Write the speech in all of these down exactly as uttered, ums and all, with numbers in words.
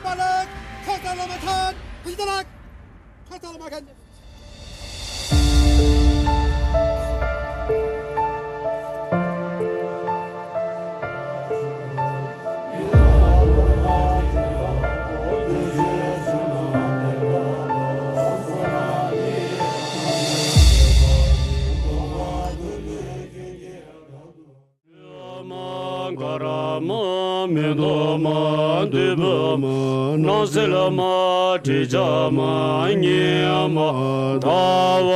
མ་དགའ་མ་མི་མཐོ་མ་འདོད་པ་མ་སྣང་གསལ་མ་དྲི་ཆབ་མ་ཉི་མ་ཟླ་བ་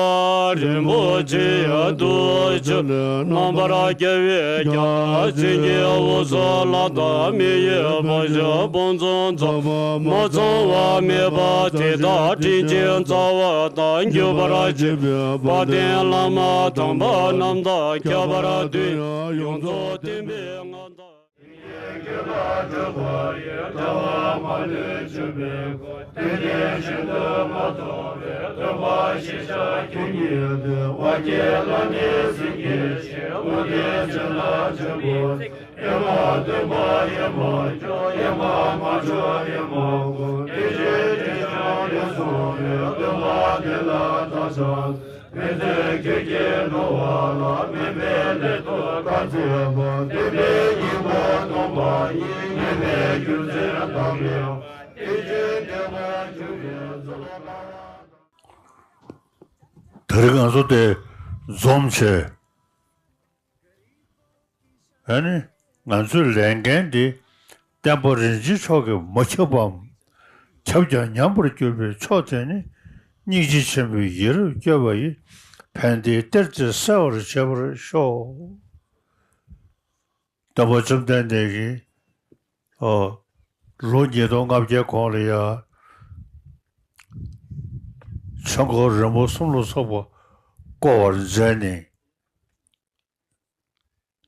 རིན་པོ་ཆེ་ཡ་དུ་ཆུ་རྣམ་པར་རྒྱལ་བའི་རྒྱལ་མཚན་གྱི་འོད་ཟེར་ལ་དྭགས་མི་ཡི་བ་ཞིག་ཕུན་སུམ་ཚོགས་མ་ཚང་བ་མེད་པ་དེ་དག་དྲིན་ཅན་རྩ་བ་དང་གྱུར་པར་བྱེད་པའི་དཔལ་ལྡན་བླ་མ་དམ་པ་རྣམས་དང་ཁྱད་པར་དུ་ཡོངས་རྫོགས་བསྟན་པའི་མངའ་བདག་ད་རེས་ང་ཚོ་དེ་འཛོམས་བྱས། ཨ་ནི་ང་ཚོའི་ལས་འགན་འདི་བསྟན་པ་རིན་ཆེན་མཆོག་གིས་མ་ཁྱབ་པའམ། ཁྱབ་ཀྱང་ཉམས་པར་གྱུར་པའི་ཕྱོགས་དེ་ནི་སྙིང་རྗེ་ཆེན་པོའི་ཡིད་རབ་བསྐྱོད་པ་ཡིས་ཕན་བདེའི་གཏེར་དེ་གསལ་བར་བྱེད་པར་ཤོག། སྟོན་པ་བཅོམ་ལྡན་འདས་ཀྱིས་ཨོ་ལོ་ཉིས་སྟོང་ལྔ་བརྒྱའི་གོང་ལ་ཡ་ཆོས་འཁོར་རིམ་པ་གསུམ་ལ་སོགས་པ་བསྐོར་བར་མཛད་ནས།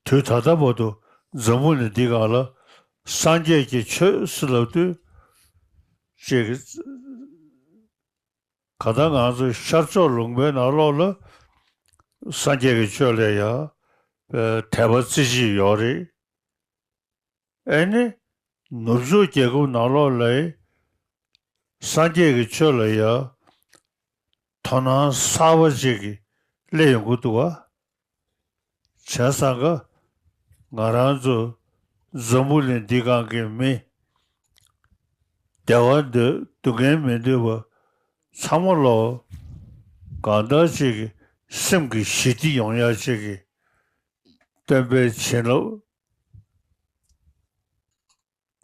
དུས་ད་ལྟ་བར་དུ་འཛམ་བུ་གླིང་འདི་སྒང་ལ་སངས་རྒྱས་ཀྱི་ཆོས་ཟེར་ལབ་དུས་ཅིག་གང་ལྟར་ང་ཚོ་ཤར་ཕྱོགས་ལུང་པའི་ནང་ལོགས་ལ་སངས་རྒྱས་ཀྱི་ཆོས་ལ་ཡང་དད་པ་རྩེ་གཅིག་ཡོད་རེད། ཨེ་ནི་ནུབ་ཕྱོགས་རྒྱལ་ཁབ་ནང་ལོགས་ལ་སངས་རྒྱས་ཀྱི་ཆོས་ལ་ཡང་དོ་སྣང་གསར་པ་ཅིག་གི་སླེབས་ཡོང་གི་འདུག་ག། བྱས་ཙང་ཀ་ང་རང་ཚོ་འཛམ་བུ་གླིང་འདི་སྒང་གི་མི་བདེ་བ་འདོད་སྡུག་བསྔལ་མི་འདོད་པ་ཚང་མ་ལོ་གང་ལྟར་ཅིག་གི་སེམས་ཀྱི་ཞི་བདེ་ཡོང་ཡ་ཅིག་གི་སྟོན་པའི་བྱིན་རླབས་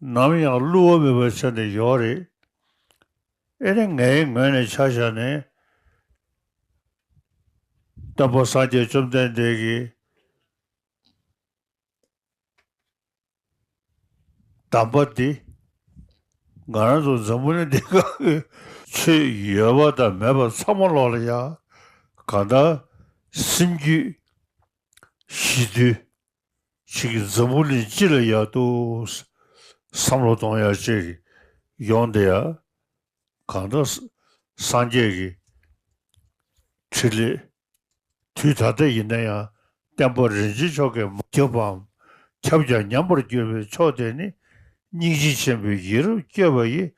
ནམ་ཡང་བསླུ་བ་མེད་པའི་ཆ་ནས་ཡོད་རེད། ཨེ་ནི་ངའི་ངོས་ནས་ཆ་བཞག་ནས་སྟོན་པ་སངས་རྒྱས་བཅོམ་ལྡན་འདས་ཀྱི་གདམས་པ་འདི་ང་རང་ཚོ་འཛམ་བུ་གླིང་འདི་སྒང་གི་ཆོས་ཡོད་པ་དང་མེད་པ་ཚང་མ་ལོག་ལ་ཡང་གང་ལྟར་སེམས་རྒྱུད་ཞི་དུལ་ཅིག་གི་འཛམ་བུ་གླིང་སྤྱི་ལ་ཡག་ཏུ་བསམ་བློ་གཏོང་ཡག་ཅིག་ཡོང་བསྡད་ཡ། གང་ལྟར་སངས་རྒྱས་ཀྱི་ཕྲིན་ལས་དུས་ད་ལྟ་ཡིན་ན་ཡང་བསྟན་པ་རིན་ཆེན་མཆོག་གིས་མ་ཁྱབ་པའམ་ཁྱབ་ཀྱང་ཉམས་པར་གྱུར་པའི་ཕྱོགས་དེ་ནི་སྙིང་རྗེ་ཆེན་པོའི་ཡིད་རབ་བསྐྱོད་པ་ཡིས་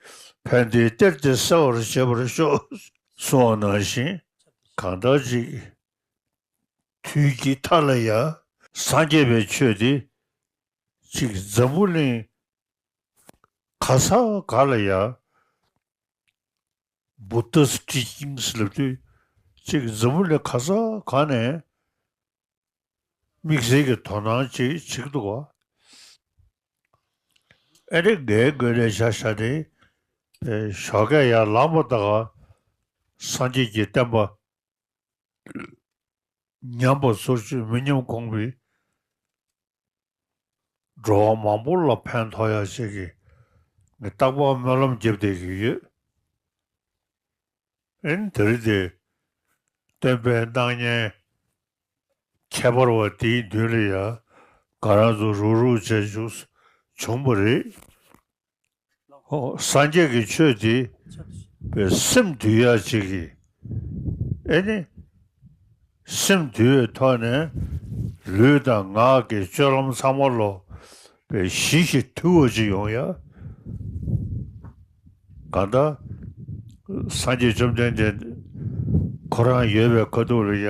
ཕན་བདེའི་གཏེར་དེ་གསལ་བར་བྱེད་པར་ཤོག་གསུངས་པ་ནང་བཞིན་གང་ལྟར་ཅིག་དུས་ཀྱི་མཐའ་ལ་ཡང་སངས་རྒྱས་པའི་ཆོས་དེ་ཅིག་འཛམ་བུ་གླིང་ག་ས་ག་ལ་ཡང་བུདྡྷ་ཊི་ཅིང་ལབ་དུས་ཅིག་འཛམ་བུ་གླིང་ག་ས་ག་ནས་དམིགས་བསལ་གྱི་དོ་སྣང་ཅིག་བྱེད་ཀྱི་འདུག་ག། ཨེ་ནི་ངའི་ངོས་ནས་ཆ་བཞག་ནས་ཞོགས་ཀས་ཡར་ལངས་པ་དང་སངས་རྒྱས་ཀྱི་བསྟན་པ་ཉམས་པ་སོར་ཆུད་མི་ཉམས་གོང་འཕེལ། འགྲོ་བ་མང་པོ་ལ་ཕན་ཐོགས་ཡག་ཅིག་གི་ངས་རྟག་པར་སྨོན་ལམ་རྒྱབ་བསྡད་ཀྱི་ཡོད། ཨེ་ནི་དེ་རིང་དེ་སྟོན་པའི་སྣང་བརྙན་ཁྱད་པར་བ་དེའི་མདུན་ལ་ཡང་ང་རང་ཚོ་རུག་རུག་བྱས་བྱུང་བྱུང་བ་རེད། ཧོ། སངས་རྒྱས་ཀྱི་ཆོས་དེ་པའི་སེམས་འདུལ་ཡག་ཅིག་གི་ཨེ་ནི་སེམས་འདུལ་བའི་ཐོག་ནས་ལུས་དང་ངག་གི་སྤྱོད་ལམ་ཚང་མ་ལོ་པའི་ཞི་ཞིང་དུལ་བ་ཅིག་ཡོང་ཡ། གང་ལྟར་སངས་རྒྱས་བཅོམ་ལྡན་འདས་ཁོ་རང་ཡོད་པའི་ཁ་ཐུག་ལ་ཡ་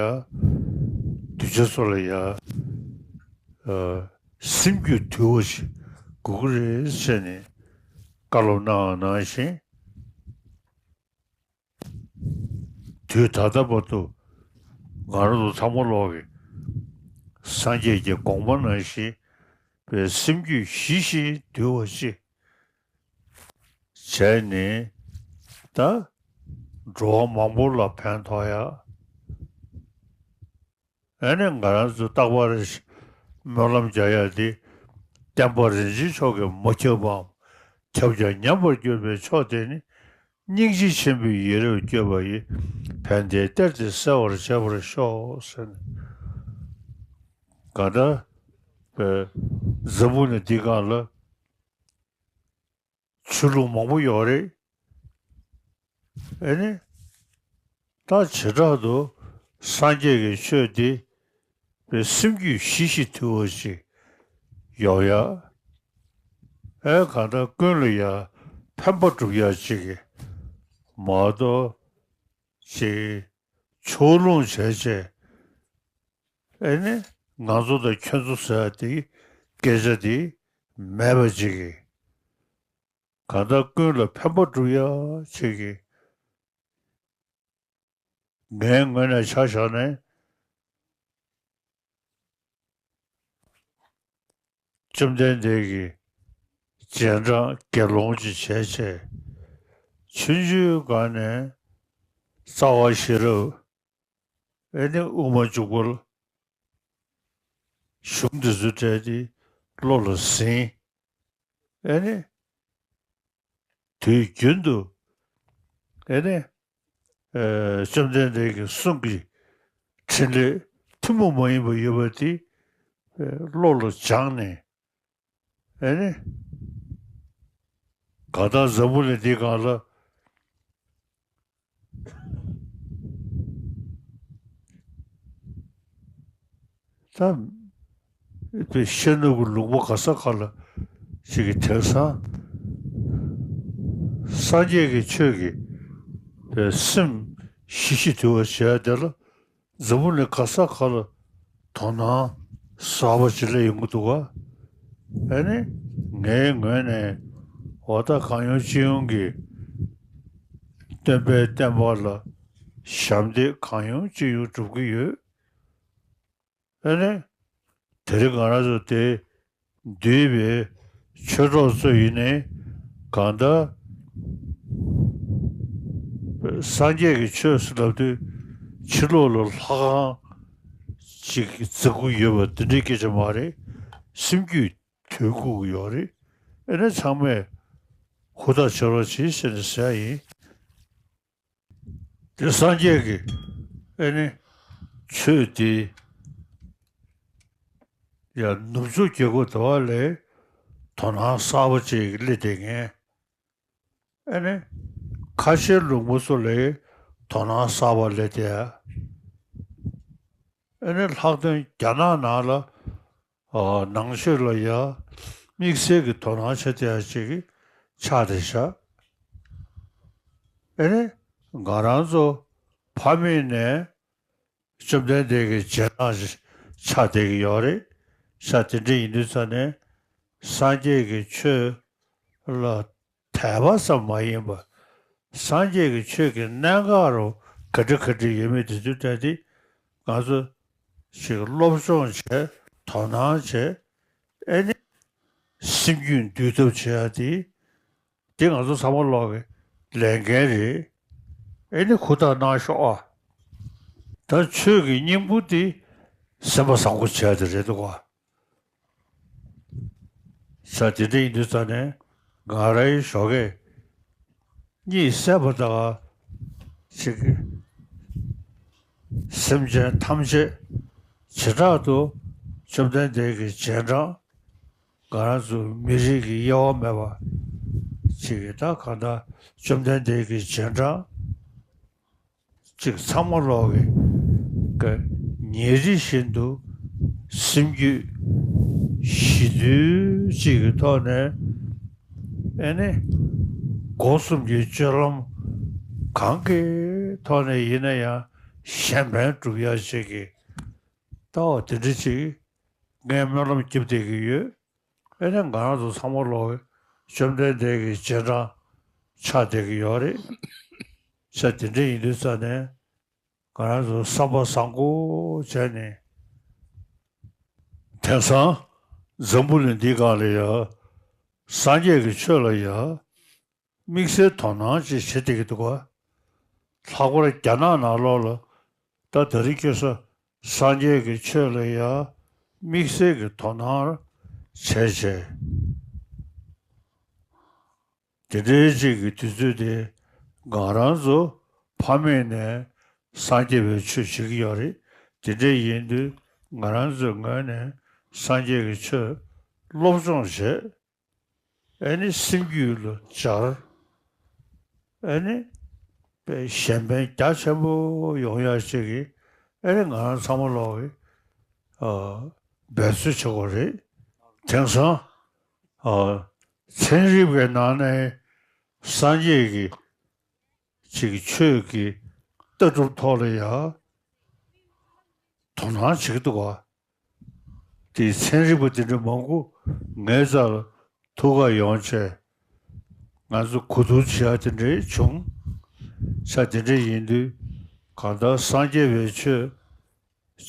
གདུལ་བྱ་ཚོ་ལ་ཡ་ཨ་སེམས་རྒྱུད་དུལ་བ་ཞིག་དགོས་ཀྱི་རེད་ཟེར་ནས་བཀའ་སློབ་གནང་བ་ནང་བཞིན། དུས་ད་ལྟ་བར་དུ་ང་རང་ཚོ་ཚང་མ་ལོག་གི་སངས་རྒྱས་ཀྱི་དགོངས་པ་ནང་བཞིན་པའི་སེམས་རྒྱུད་ཞི་ཞིང་དུལ་བ་ཅིག་བྱས་ནས་ད་འགྲོ་བ་མང་པོ་ལ་ཕན་ཐོགས་ཡ། ཨ་ནི་ང་རང་ཚོ་རྟག་པར་སྨོན་ལམ་རྒྱག་ཡ་དེ། བསྟན་པ་རིན་ཆེན་མཆོག་གིས་མ་ཁྱབ་པའམ། ཁྱབ་ཀྱང་ཉམས་པར་གྱུར་པའི་མཆོག་དེ་ནི། སྙིང་རྗེ་ཆེན་པོའི་ཡིད་རབ་བསྐྱོད་པ་ཡིས། ཕན་བདེའི་གཏེར་དེ་གསལ་བར་བྱེད་པར་ཤོག་ཟེར་ནས། གང་ལྟར་འཛམ་བུ་གླིང་འདི་སྒང་ལ་ཆོས་ལུགས་མང་པོ་ཡོད་རེད། ཨེ་ནི། ད་བྱེ་བྲག་ཏུ་སངས་རྒྱས་ཀྱི་ཆོས་འདི་པའི་སེམས་རྒྱུད་ཞི་ཞིང་དུལ་བ་ཞིག་ཡོང་ཡ། ཨེ་གང་ལྟར་ཀུན་ལ་ཡ་ཕན་པ་སྒྲུབ་ཡ་ཅིག་གི་མ་གཏོགས་ཅིག་ཕྱོགས་ལྷུང་བྱས་བྱས། ཨེ་ནི་ང་ཚོ་དང་ཁྱོད་ཚོ་ཟེར་ཡ་དེ་སྐད་ཆ་དེ་མེད་པ་ཅིག་གི། གང་ལྟར་ཀུན་ལ་ཕན་པ་སྒྲུབ་ཡ་ཅིག་གི། ངའི་ངོས་ནས་ཆ་བཞག་ནས། བཅོམ་ལྡན་འདས་ཀྱི་རྗེས་འབྲང་དགེ་སློང་ཅིག་བྱས་བྱས། ཆུང་ཆུང་སྒང་ནས་རྩ་བ་ཤེས་རབ། ཨེ་ནི་དབུ་མ་འཇུག་པ་ལ་གཞུང་འདི་ཚོ་བྲལ་ཏེ་བློ་ལ་ཟིན། ཨེ་ནི་དུས་རྒྱུན་དུ་ཨེ་ནི་ཨེ་བཅོམ་ལྡན་འདས་ཀྱི་གསུང་གི་ཕྲིན་ལས་ཐུན་མོང་མ་ཡིན་པ་ཡོད་པ་དེ་ཨེ་བློ་ལ་སྦྱངས་ནས། ཨེ་ནི། གང་ལྟར་འཛམ་བུ་གླིང་འདི་སྒང་ལ། ད། པའི་ཤེས་ནུས་ཀྱི་ལུང་པ་ག་ས་ག་ལ་ཞིག་གི་དེང་སང་། སངས་རྒྱས་ཀྱི་ཆོས་ཀྱི་པའི་སེམས་ཞི་ཞིང་དུལ་བ་བྱས་དེ་ལ། འཛམ་བུ་གླིང་ག་ས་ག་ལ་དོ་སྣང་གསར་པ་ཅིག་སླེབས་ཡོང་གི་འདུག་ག་ཨ་ནི་ངའི་ངོས་ནས་འོ་ད་གང་ཡོང་ཅི་ཡོང་གི་སྟོན་པའི་བསྟན་པ་ལ་ཞབས་འདེགས་གང་ཡོང་ཅི་ཡོང་སྒྲུབ་ཀྱི་ཡོད། ཨ་ནི་དེ་རིང་ང་རང་ཚོ་དེ། འདུས་པའི་ཆོས་གྲོགས་ཚོ་ཡིན་ནའི་གང་ལྟར་སངས་རྒྱས་ཀྱི་ཆོས་ཟེར་ལབ་དུས་ཕྱི་ལོགས་ལ་ལྷ་ཁང་ཅིག་བརྩིགས་ཀྱི་ཡོད་པ་དེ་འདྲའི་སྐད་ཆ་མ་རེད། སེམས་རྒྱུད་དུལ་དགོས་ཀྱི་ཡོད་རེད། ཨེ་ནི་ཚང་མས་ཧུར་ཐག་བྱེད་རོགས་བྱེད་ཟེར་ནས་ཟེར་ཡ་ཡིན། དེ་སངས་རྒྱས་ཀྱི་ཨེ་ནི་ཆོས་དེ་ཡང་ནུབ་ཕྱོགས་རྒྱལ་ཁབ་དེ་བ་ལས་དོ་སྣང་གསར་པ་ཅིག་སླེབས་བསྡད་མཁན། ཨེ་ནི་ཁ་ཆེའི་ལུང་པ་ཚོ་ལས་དོ་སྣང་གསར་པ་སླེབས་བསྡད་ཡ། ཨེ་ནི་ལྷག་དོན་རྒྱ་ནག་ནང་ལ། ཨ་ནང་ཆོས་ལ་ཡ་དམིགས་བསལ་གྱི་དོ་སྣང་བྱེད་བསྡད་ཡ་ཅིག་ཆགས་བསྡད་ཤག་ཨེ་ནི་ང་རང་ཚོ་ཕ་མེས་ནས་བཅོམ་ལྡན་འདས་ཀྱི་རྗེས་འབྲང་ཆགས་བསྡད་ཀྱི་ཡོད་རེད་ཤག་དེ་འདྲ་ཡིན་དུས་ཙ་ནས་སངས་རྒྱས་ཀྱི་ཆོས་ལ་དད་པ་ཙམ་མ་ཡིན་པ། སངས་རྒྱས་ཀྱི་ཆོས་ཀྱི་གནད་འགག་རུ་ག་འདྲ་ག་འདྲ་ཡོད་མེད་དེ་ཚོའི་གྲས་དེ་ང་ཚོ་ཞིག་སློབ་སྦྱོང་བྱས། དོ་སྣང་བྱས། ཨེ་ནི་སེམས་རྒྱུད་འདུལ་ཐབས་བྱེད་ཡ་དེ། དེ་ང་ཚོ་ཚང་མ་ལོག་གི་ལས་འགན་རེད། ཨེ་ནི་ཧུར་ཐག་གནང་ཤོག་ཨ། ད་ཆོས་ཀྱི་སྙིང་པོ་དེ་སེམས་པ་བཟང་པོ་བྱེད་ཡ་དེ་རེད་འདུག་ག་ས་དེ་འདྲ་ཡིན་དུས་ཙ་ནས་ང་རའི་ཞོགས་ཀས་གཉིད་སད་པ་དང་ཅིག་སེམས་ཅན་ཐམས་ཅད་བྱེ་བྲག་ཏུ་བཅོམ་ལྡན་འདས་ཀྱི་རྗེས་འབྲང་ང་རང་ཚོ་མི་རིགས་ཀྱི་དབྱེ་བ་མེད་པ་ཅིག་གི་ད་གང་ལྟར་བཅོམ་ལྡན་འདས་ཀྱི་རྗེས་འབྲང་ཅིག་ཚང་མ་ལོག་གི་ཉིན་རེ་བཞིན་དུ་སེམས་རྒྱུད་ཞི་དུལ་ཅིག་གི་ཐོག་ནས་ཨེ་ནི་ སྒོ་གསུམ་གྱི་སྤྱོད་ལམ་གང་གི་ཐོག་ནས་ཡིན་ན་ཡང་གཞན་ཕན་སྒྲུབ་ཡ་ཞིག་གི་ལྟ་བ་དེ་འདྲ་ཅིག་ངས་སྨོན་ལམ་རྒྱབ་བསྡད་ཀྱི་ཡོད། ཨེ་ནས་ང་རང་ཚོ་ཚང་མ་ལོག་བཅོམ་ལྡན་འདས་ཀྱི་རྗེས་འབྲང་ཆགས་བསྡད་ཀྱི་ཡོད་རེད། ས་དེ་འདྲ་ཡིན་དུས་ཙ་ནས་ང་རང་ཚོ་བསམ་པ་བཟང་པོ་བྱས་ནས། དེང་སང་འཛམ་བུ་གླིང་འདི་སྒང་ལ་ཡ་སངས་རྒྱས་ཀྱི་ཆོས་ལ་ཡ་དམིགས་བསལ་དོ་སྣང་ཅིག་བྱེད་བསྡད་ཀྱི་འདུག་ག། ལྷག་པར་རྒྱ་ནག་ནང་ལོགས་ལ་ད་དེ་རིང་ཁ་སང་སངས་རྒྱས་ཀྱི་ཆོས་ལ་ཡ་དམིགས་བསལ་གྱི་དོ་སྣང་བྱས་བྱས། དེ་འདྲའི་ཅིག་གི་དུས་ཚོད་དེ་ང་རང་ཚོ་ཕ་མེས་ནས་སངས་རྒྱས་པའི་ཆོས་བྱེད་ཀྱི་ཡོད་རེད། དེ་འདྲ་ཡིན་དུས་ང་རང་ཚོའི་ངོས་ནས་སངས་རྒྱས་ཀྱི་ཆོས་སློབ་སྦྱོང་བྱས། ཨེ་ནི་སེམས་རྒྱུད་ལ་སྦྱར། ཨེ་ནི་གཞན་ཕན་རྒྱ་ཆེན་པོ་ཡོང་ཡ་ཞིག་གི་ཨེ་ནི་ང་རང་ཚང་མ་ལོག་གི་འབད་རྩོལ་བྱེད་དགོས་རེད། དེང་སང་ཚན་རིག་པའི་ནང་ནས་སངས་རྒྱས་ཀྱི་ཅིག་ཆོས་ཀྱི་ལྟ་གྲུབ་ཐོག་ལ་ཡ་དོ་སྣང་བྱེད་ཀྱི་འདུག་ག། དེ་ཚན་རིག་པ་དེ་འདྲ་མང་པོ་ངའི་རྩ་ལ་ཐུག་ག་ཡོང་བྱས། ང་ཚོ་གོ་བསྡུར་བྱེད་ཡ་དེ་འདྲ་བྱུང་། ས་དེ་འདྲ་ཡིན་དུས་གང་ལྟར་སངས་རྒྱས་པའི་ཆོས་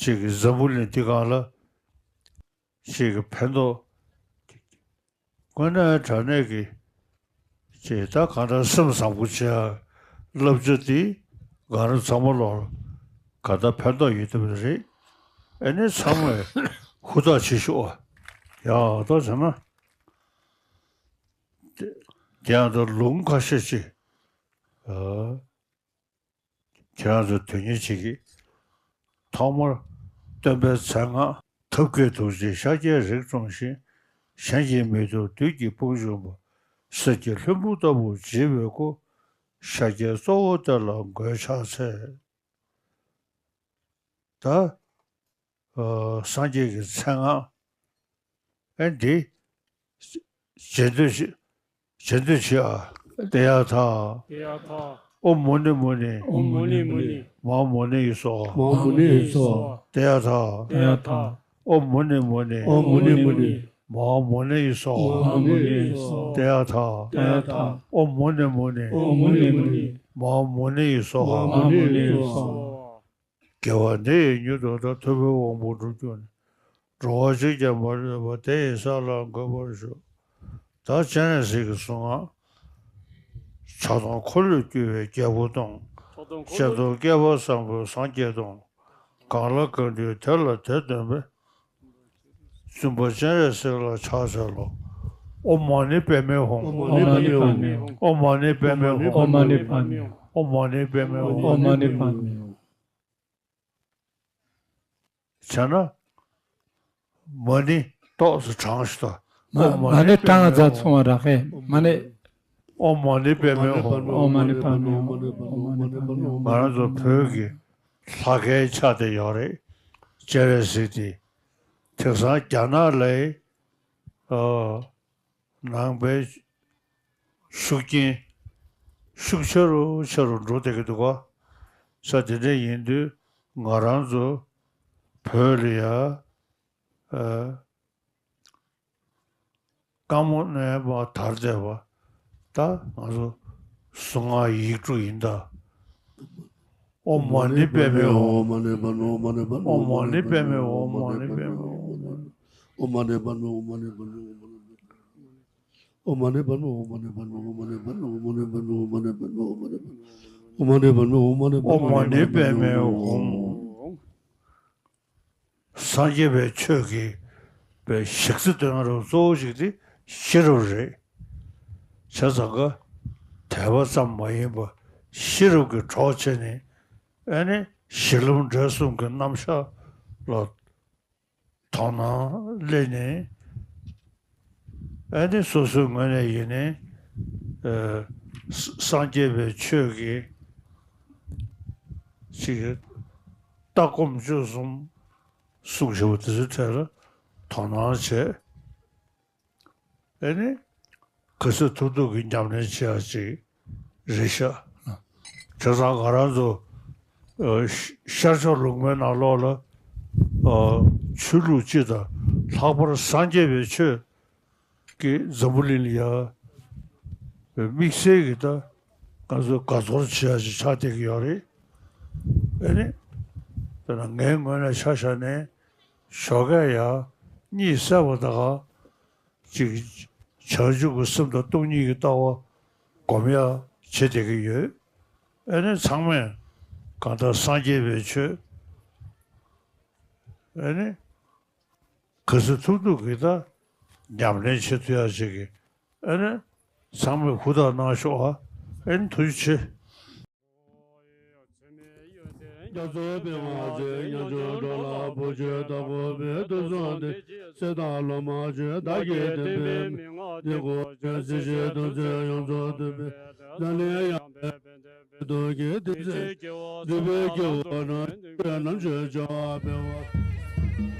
ཅིག་གི་འཛམ་བུ་གླིང་འདི་སྒང་ལ་ཅིག་གི་ཕན་ཐོགས། དངོས་གནས་དྲང་གནས་ཀྱི་ཅིག་ད་གང་ལྟར་སེམས་བཟང་པོ་བྱེད་ཡ་བསླབ་བྱ་འདི་ང་རང་ཚང་མ་ལོག་གང་ལྟར་ཕན་ཐོགས་ཡོད་བསྡད་པ་རེད། ཨེ་ནི་ཚང་མས་ཧུར་ཐག་བྱེད་ཤོག་ཨ། ཡག་ཐག་བྱས་ན། དེ་ཡང་ད་ལུང་ཁ་ཤས་ཅིག་ཨ། ཁྱེད་རང་ཚོ་དོན་གཉེར་བྱེད་ཀྱི། ཐོག་མར་སྟོན་པའི་མཚན་སྔགས། ཐབས་མཁས་ཐུགས་རྗེས་ཤཱཀྱའི་རིགས་སྲུང་ཞིང་། གཞན་གྱིས་མི་ཐུབ་བདུད་ཀྱི་དཔུང་འཇོམས་པ། གསེར་གྱི་ལྷུན་པོ་ལྟ་བུར་བརྗིད་པའི་སྐུ། ཤཱཀྱའི་གཙོ་བོ་དེ་ལ་མགོས་ཕྱག་འཚལ། ད་སངས་རྒྱས་ཀྱི་མཚན་སྔགས། ཨེ་འདི་རྗེས་ཟློས་ཤིག་རྗེས་ཟློས་ཤིག་ཨ། ཏདྱ་ཐཱ། ཏདྱ་ཐཱ། ཨོཾ་མུ་ནེ་མུ་ནེ། ཨོཾ་མུ་ནེ་མུ་ནེ། མ་ཧཱ་མུ་ནེ་ཡེ་སྭཱ་ཧཱ། མ་ཧཱ་མུ་ནེ་ཡེ་སྭཱ་ཧཱ། ཏདྱ་ཐཱ། ཏདྱ་ཐཱ། ཨོཾ་མུ་ནེ་མུ་ནེ། ཨོཾ་མུ་ནེ་མུ་ནེ། མ་ཧཱ་མུ་ནེ་ཡེ་སྭཱ་ཧཱ། མ་ཧཱ་མུ་ནེ་ཡེ་སྭཱ་ཧཱ། ཏདྱ་ཐཱ། ཏདྱ་ཐཱ། ཨོཾ་མུ་ནེ་མུ་ནེ། ཨོཾ་མུ་ནེ་མུ་ནེ། མ་ཧཱ་མུ་ནེ་ཡེ་སྭཱ་ཧཱ། མ་ཧཱ་མུ་ནེ་ཡེ་སྭཱ་ཧཱ། དགེ་བ་འདི་ཡིས་མྱུར་དུ་བདག་ཐུབ་པའི་དབང་པོ་འགྲུབ་གྱུར་ནས། འགྲོ་བ་གཅིག་ཀྱང་མ་ལུས་པ། དེ་ཡི་ས་ལ་འགོད་པར་ཤོག་ད་སྤྱན་རས་གཟིགས་ཀྱི་གཟུངས་སྔགས། ཕྱག་སྟོང་འཁོར་ལོས་སྒྱུར་བའི་རྒྱལ་པོ་སྟོང་། སྤྱན་སྟོང་བསྐལ་པ་བཟང་པོའི་སངས་རྒྱས་སྟོང་། གང་ལ་གང་འདུལ་དེ་ལ་དེ་སྟོན་པའི། བཙུན་པ་སྤྱན་རས་གཟིགས་ལ་ཕྱག་འཚལ་ལོ། ཨོཾ་མ་ཎི་པདྨེ་ཧཱུྃ། ཨོཾ་མ་ཎི་པདྨེ་ཧཱུྃ། ཨོཾ་མ་ཎི་པདྨེ་ཧཱུྃ། ཨོཾ་མ་ཎི་པདྨེ་ཧཱུྃ། ཨོཾ་མ་ཎི་པདྨེ་ཧཱུྃ། བྱས་ན་མ་ཎི་ཏོག་ཙམ་བགྲངས་ཤིག་དང་། མ་ཨོཾ་མ་ཎི་པདྨེ་ཧཱུྃ། མ་ཎི་བགྲངས་ཙ་ཚང་བ་རག་གི། མ་ཎི། ཨོཾ་མ་ཎི་པདྨེ་ཧཱུྃ། ཨོཾ་མ་ཎི་པདྨེ་ཧཱུྃ། ཨོཾ་མ་ཎི་པདྨེ་ཧཱུྃ། ང་རང་ཚོ་བོད་ཀྱི་ལྷ་སྐལ་ཆགས་བསྡད་ཡོད་རེད། སྤྱན་རས་གཟིགས་དེ། དེང་སང་རྒྱ་ནག་ལའི་ཨ་ནང་པའི་ཤུགས་རྐྱེན་ཤུགས་ཆེ་རུ་ཆེ་རུ་འགྲོ་བསྡད་ཀྱི་འདུག་ག། ས་དེ་འདྲ་ཡིན་དུས་ང་རང་ཚོ་བོད་ལ་ཡ་ཨ་རྐང་མོ་ནས་མར་དར་བསྡད་པ་ད་ང་ཚོ་གཟུངས་སྔགས་ཡིག་དྲུག་ཡིན་ད། ཨོཾ་མ་ཎི་པདྨེ་ཧཱུྃ། ཨོཾ་མ་ཎི་པདྨེ་ཧཱུྃ། ཨོཾ་མ་ཎི་པདྨེ་ཧཱུྃ། ཨོཾ་མ་ཎི་པདྨེ་ཧཱུྃ། ཨོཾ་མ་ཎི་པདྨེ་ཧཱུྃ། ཨོཾ་མ་ཎི་པདྨེ་ཧཱུྃ། ཨོཾ་མ་ཎི་པདྨེ་ཧཱུྃ། ཨོཾ་མ་ཎི་པདྨེ་ཧཱུྃ། ཨོཾ་མ་ཎི་པདྨེ་ཧཱུྃ། ཨོཾ་མ་ཎི་པདྨེ་ཧཱུྃ། ཨོཾ་མ་ཎི་པདྨེ་ཧཱུྃ། སངས་རྒྱས་པའི་ཆོས་ཀྱི་པའི་གཞི་རྩ་དོན་རུ་གཙོ་བོ་ཞིག་དེ་ཤེས་རབ་རེད། བྱས་ཙང་ཀ་དད་པ་ཙམ་མ་ཡིན་པ་ཤེས་རབ་ཀྱི་གྲོགས་བྱས་ནས་ཨ་ནི་གཞི་ལམ་འབྲས་གསུམ་གྱི་རྣམ་གཞག་ལ་དོ་སྣང་སླེབས་ནས་ཨ་ནི་སོ་སོའི་ངོས་ནས་ཡིན་ནའི་ཨ་ས་སངས་རྒྱས་པའི་ཆོས་ཀྱི་ཅིག་ལྟ་སྒོམ་སྤྱོད་གསུམ་གསུངས་བཞག་པ་དེ་ཚོའི་གྲས་ལ་དོ་སྣང་བྱས། ཨ་ནི་ ག་ཚོད་ཐུབ་ཐུབ་ཀྱི་ཉམས་ལེན་བྱེད་ཡ་ཅིག་རེད་ཤག་བྱས་ཙང་ང་རང་ཚོ་ཨ་ཤར་ཕྱོགས་ལུང་པའི་ནང་ལོགས་ལ་ཨ་ཆོས་ལུགས་སྤྱི་དང་ལྷག་པར་སངས་རྒྱས་པའི་ཆོས་ཀྱི་འཛམ་བུ་གླིང་ལ་ཡ་དམིགས་བསལ་གྱི་ད་ང་ཚོ་དགའ་ཚོར་བྱེད་ཡ་ཞིག་ཆགས་བསྡད་ཀྱི་ཡོད་རེད། ཨ་ནི་དཔེར་ན་ངའི་ངོས་ནས་ཆ་བཞག་ནས་ཞོགས་ཀས་ཡ་གཉིད་སད་པ་དང་ཅིག་བྱང་ཆུབ་ཀྱི་སེམས་དང་སྟོང་ཉིད་ཀྱི་ལྟ་བ་སྒོམ་ཡ་བྱེད་བསྡད་ཀྱི་ཡོད། ཨ་ནི་ཚང་མས་གང་ལྟར་སངས་རྒྱས་པའི་ཆོས་ཨ་ནི་ག་ཚོད་ཐུབ་ཐུབ་ཀྱིས་ད་ཉམས་ལེན་བྱེད་ཐུབ་ཡ་ཞིག་གི་ཨ་ནི་ཚང་མས་ཧུར་ཐག་གནང་ཤོག་ཨ། ཨ་ནི་ཐུགས་རྗེ་ཆེ། རྒྱ་མཚོ་པདྨ་ཅན། ཡང་ཆོས་འགྲོ་ལ་བུ་ཆོས་དྭགས་པོ་པའི་དུས་གསུམ་སྟེ། སྲས་དང་སློབ་མ་ཆོས་བདག་གིས་བསྟན་པའི་མན་ངག་འདི་གོ་ཆོས་སྲིད་ཞིའི་དོན་མཛད་ཡོངས་རྫོགས་སྟོན་པའི་ཛམ་གླིང་ཡངས་པའི་བསྟན་པའི་དོན་གྱི་བསྟན་བཅོས་སྐྱེ་བོ་སྡུག་པའི་སྐྱེ་བོ་རྣམས་ཀྱི་རྣམ་དཔྱོད་འཆར་བ་འཕེལ་བ།